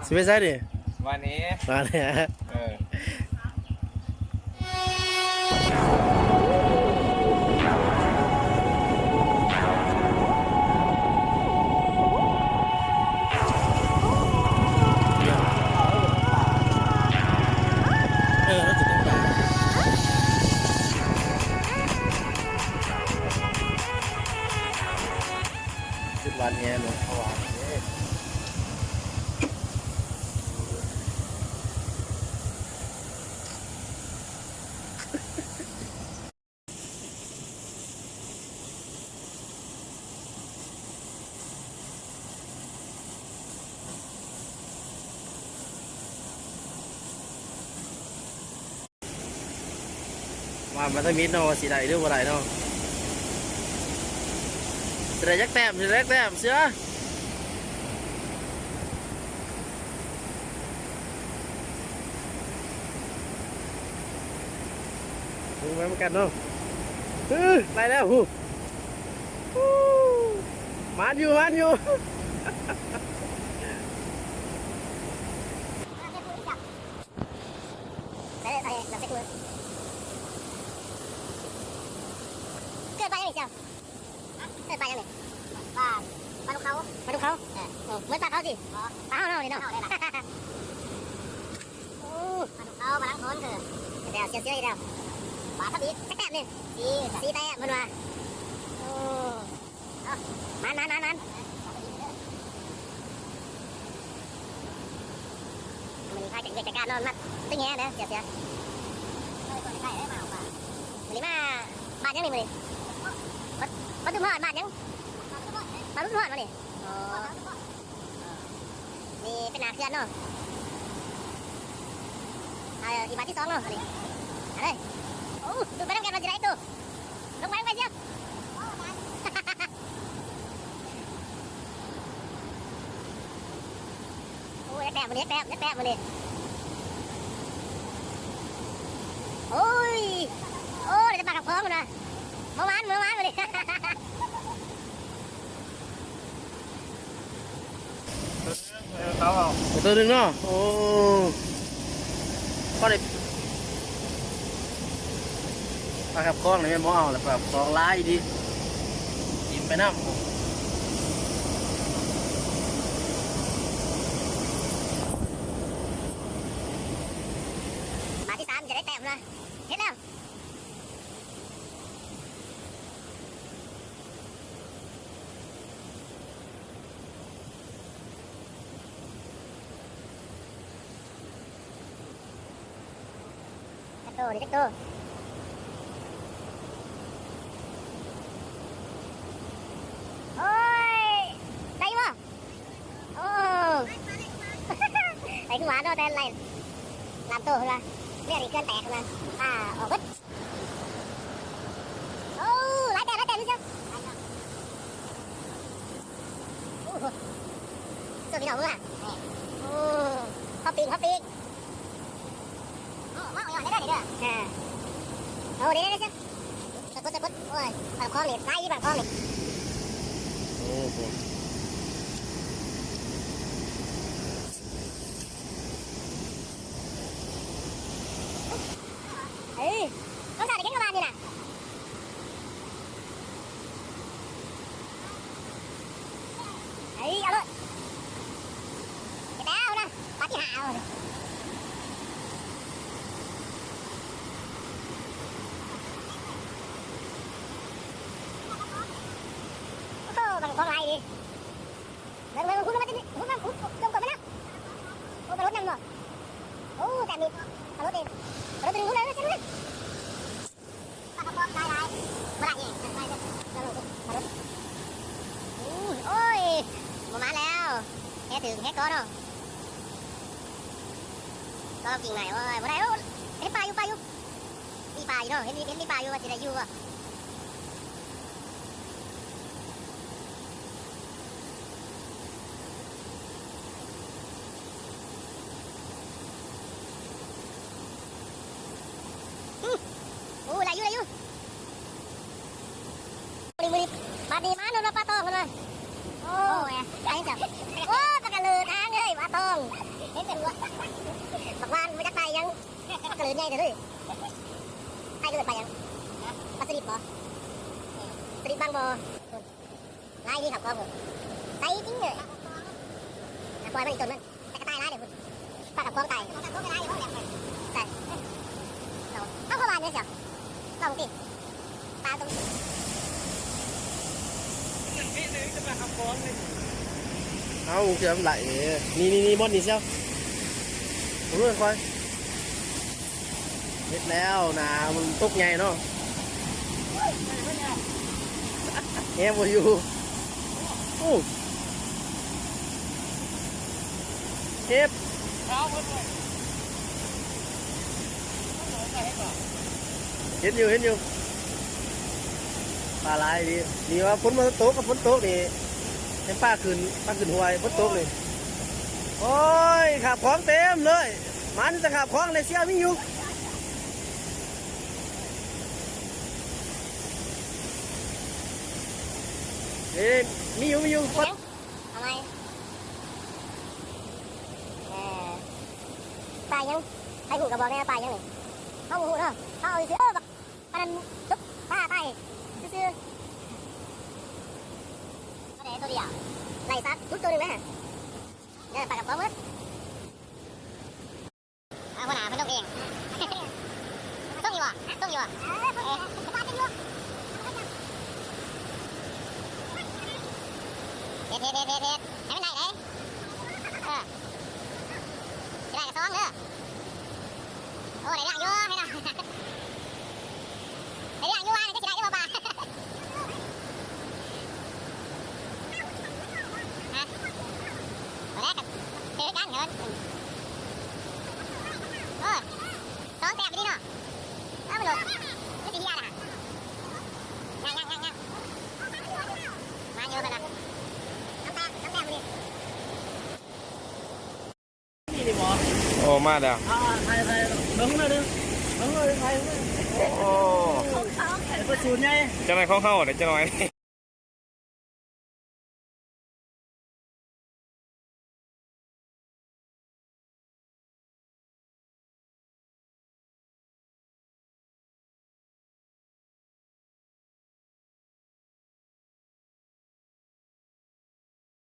ຊິໄປໃສນີ້? ມານີ້ ມານີ້. ເອີ ເອີ ລາວຊິໄປປ່າ ຈຸດຫວານແຫ ຫຼວງພະຫວາງເດ້. ຫວ່ານມາທຳອິດເນາະ ວ່າຊິໄດ້ຫຼືບໍ່ໄດ້ເນາະ. ຊິໄດ້ຈັກແຕ້ມ ຊິໄດ້ຈັກແຕ້ມ ເສືອ? ເບິ່ງໄປນຳກັນເນາະ. ເອີ ໄດ້ແລ້ວ ຫູ ໝານຢູ່ ໝານຢູ່. ເກີດປາຫຍັງນີ້ເຈົ້າ? ເກີດປາຫຍັງນີ້? ປາ ປາດຸກເຂົາ ປາດຸກເຂົາ. ເອີ ເອີ ເໝືອນປາເຂົາຕິ? ບໍ່ ປາເຮົາເນາະນີ້ເນາະ. ໂອ້ ປາດຸກເຂົາ ປາຫຼັງໂຂນ. ເກີດແລ້ວ ເສຍໆອີກແລ້ວ. ປາທຳອິດ ຈັກແຕ້ມນີ້? ສີ່ ສີ່ແຕ້ມເພິ່ນວ່າ. ໂອ້ ເອົາ ໝານ ໝານ ໝານ ໝານ. ມື້ນີ້ພາກັນເຮັດກິດຈະການເນາະ ມາຕຶງແຫເດີ ເສຍ ເສຍ. ມື້ນີ້ມາບ້ານຫຍັງນີ້ມື້ນີ້? ມາ ມາປະທຸມພອນ ບ້ານຫຍັງ? ປະທຸມພອນບໍນີ້? ອໍ ນີ້ເປັນໜ້າເຂື່ອນເນາະ. ເອົາອີກບາດທີສອງເນາະ ອັນນີ້ ເອົາເລີຍ. ໂອ້ ລຸ້ນໄປນຳກັນວ່າຊິໄດ້ໂຕ. ລົງໄປ ລົງໄປ ເຊຍ. ໂອ້ຍ ຈັກແຕ້ມມື້ນີ້ ຈັກແຕ້ມ ຈັກແຕ້ມມື້ນີ້. ໂອ້ຍ ໂອ້ ໄດ້ແຕ່ປາກັບຂອງພຸ້ນນະ. ບໍ່ໝານ ບໍ່ໝານມື້ນີ້. ໂຕໜຶ່ງເນາະ. ໂອ້ ພໍໄດ້ ປາກັບຂອງນີ້ແມ່ນບໍ່ເອົາລະ ປາກັບຂອງຫຼາຍດີ ກິນໄປນຳ. ບາດທີສາມຈະໄດ້ແຕ້ມລະ ເຮັດແລ້ວ. ຈັກໂຕນີ້ ຈັກໂຕ? ໂອ້ຍ ໄດ້ຢູ່ບໍ່? ໂອ້ ໄດ້ຄືຫວານເນາະ ແຕ່ໄລ່ລາມໂຕເພິ່ນວ່າ ແນວນີ້ເຂື່ອນແຕກເພິ່ນວ່າ ປາອອກເບິດ. ໂອ້ ຫຼາຍແຕ້ມ ຫຼາຍແຕ້ມຢູ່ເຊຍ. ໂອ້ໂຫ ໂຊກດີເນາະ ເບິ່ງຫາ ໂອ້ ພໍປີກ ພໍປີກ. ໂອ້ ມາເອົາຍອດເດີນີ້ເດີ ເອີ ໂອ້ ເດ້ໆໆ ເຊີຍ ກົດ ເຊີຍ ກົດ. ໂອ້ຍ ປາກຄອງນີ້ຫຼາຍ ປາກຄອງນີ້. ໂອ້ໂຫ ເອີ ຕ້ອງສາດໃຫ້ເກັ່ງກວ່ານີ້ນະ. ເອີ ເອົາໂລດ ເກັບແລ້ວນະ ປາດທີຫ້າເອົາ. ໂອ້ໂຫ ປາກຄອງຫຼາຍອີ່ຫຼີ. ເບິ່ງ ເບິ່ງ ເບິ່ງ ພຸ້ນມາ ພຸ້ນມາ ພຸ້ນ ຈົມກົບມາແລ້ວ. ໂອ້ ປາລົດນຳບໍ່? ໂອ້ ແບບນີ້ປາລົດເອງ ປາລົດຕົວໜຶ່ງພຸ້ນເລີຍ ເຊີຍ ພຸ້ນເລີຍ. ປາກກະປອງຫຼາຍໆ ບໍ່ໄດ້ເອງ ປາລົດ. ໂອ້ຍ ບໍ່ມາແລ້ວ ແຫຖືກແຫກໍເນາະ. ກໍກິ້ງໃໝ່ ໂອ້ຍ ບໍ່ໄດ້. ໂອ້ ເຫັນປາຢູ່ ປາຢູ່. ມີປາຢູ່ເນາະ ເຫັນ ເຫັນມີປາຢູ່ ວ່າຊິໄດ້ຢູ່ບໍ່. ອື ໂອ້ ໄດ້ຢູ່ ໄດ້ຢູ່. ມື້ນີ້ ມື້ນີ້ ບາດນີ້ມາໂນນວ່າປາຕອງເພິ່ນວ່າ. ໂອ້ຍ ໄດ້ຈັບ ໂອ້ ປາກະເລີທາງເອີຍ ປາຕອງ. ບັກວານບໍ່ຈັກໄປຫຍັງ ກະເລີນໃຫຍ່ເດີ້ເຮີ້ຍ. ໄປເອີ້ນໄປຫຍັງ? ປາສະລິດບໍ່? ສະລິດບັງບໍ່? ຫຼາຍດີເຂົ້າຄອງເອີຍ ໃສຈິງເລີຍ. ອ່ະ ປ່ອຍມັນອີກຕົນມັນ ແຕ່ກະຕ່າຍຫຼາຍເດ້ພຸ້ນ ປາກັບຄອງຕາຍ. ໃສ່ ເອົາເຂົ້າບ້ານເລີຍຊະ ລອງຕິ ປາຕົງ ເອົາ ເກືອບໄຫຼເດ້. ນີ້ໆໆ ບ່ອນນີ້ຊະ ເບິ່ງຄ່ອຍ. ເຮັດແລ້ວນາ ມັນຕົກໃຫຍ່ເນາະ ແຮງບໍ່ຢູ່. ໂອ້ ເຮັດ ເຫັນຢູ່ ເຫັນຢູ່ ປາຫຼາຍອີ່ຫຼີ. ນີ້ວ່າຝົນບໍ່ຕົກ ຄັນຝົນຕົກນີ້ ເຫັນປາຂຶ້ນ ປາຂຶ້ນຫ້ວຍ ຝົນຕົກນີ້. ໂອ້ຍ ຄາບຂອງເຕັມເລີຍ. ມານີ້ຕະຂາບຂອງເລເຊຍມີຢູ່ ເອີ ມີຢູ່ ມີຢູ່. ເອົາໃໝ່ ເອີ ປາຫຍັງ? ໃຜຮູ້ກະບອກແດ່ ປາຫຍັງນີ້? ເຮົາບໍ່ຮູ້ເນາະ ເຮົາເອົາຊື່ໆ ບັກ ປານັ້ນ ປາຕາຍຊື່ໆ ໂຕດຽວ ໄລ່ສັດ ຫຼຸດໂຕໜຶ່ງນະ ເດີ ປາກະປ໋ອງໝົດ. ເອົາ ຫົວໜ້າເພິ່ນລົງເອງ ສົ່ງຢູ່ບໍ່? ສົ່ງຢູ່ບໍ່? ເອີ ເອີ ເຮັດ ເຮັດ ເຮັດ ເຮັດ ໃຫ້ມັນໄດ້ເດ້ ເອີ ຊິໄດ້ກະຊອງເດີ. ໂອ້ ໄດ້ລ້າງຢູ່ ໄດ້ລ້າງ ໄດ້ລ້າງຢູ່ວ່າ ຈັກຊິໄດ້ຢູ່ບໍ່ປາ ຮະ ບໍ່ໄດ້ກະຖືກັນເຮີ້ຍ. ໂອ້ ສອງແຕ້ມຢູ່ດີເນາະ ເອົາໄປໂລດ ຄືຊິເຮຍລະ ຍັງໆໆໆ ມາຢູ່ເພິ່ນນະ ສອງແຕ້ມ ສອງແຕ້ມຢູ່ດີ. ໂອ້ ມາແລ້ວ ອ່າ ຖ່າຍ ຖ່າຍ ເບິ່ງໜ້ອຍໜຶ່ງ ເບິ່ງໜ້ອຍ ຖ່າຍ ໂອ້ ເພິ່ນສູນໃຫຍ່ ຈັກໜ້ອຍຂອງເຮົາເດ້ ຈັກໜ້ອຍ.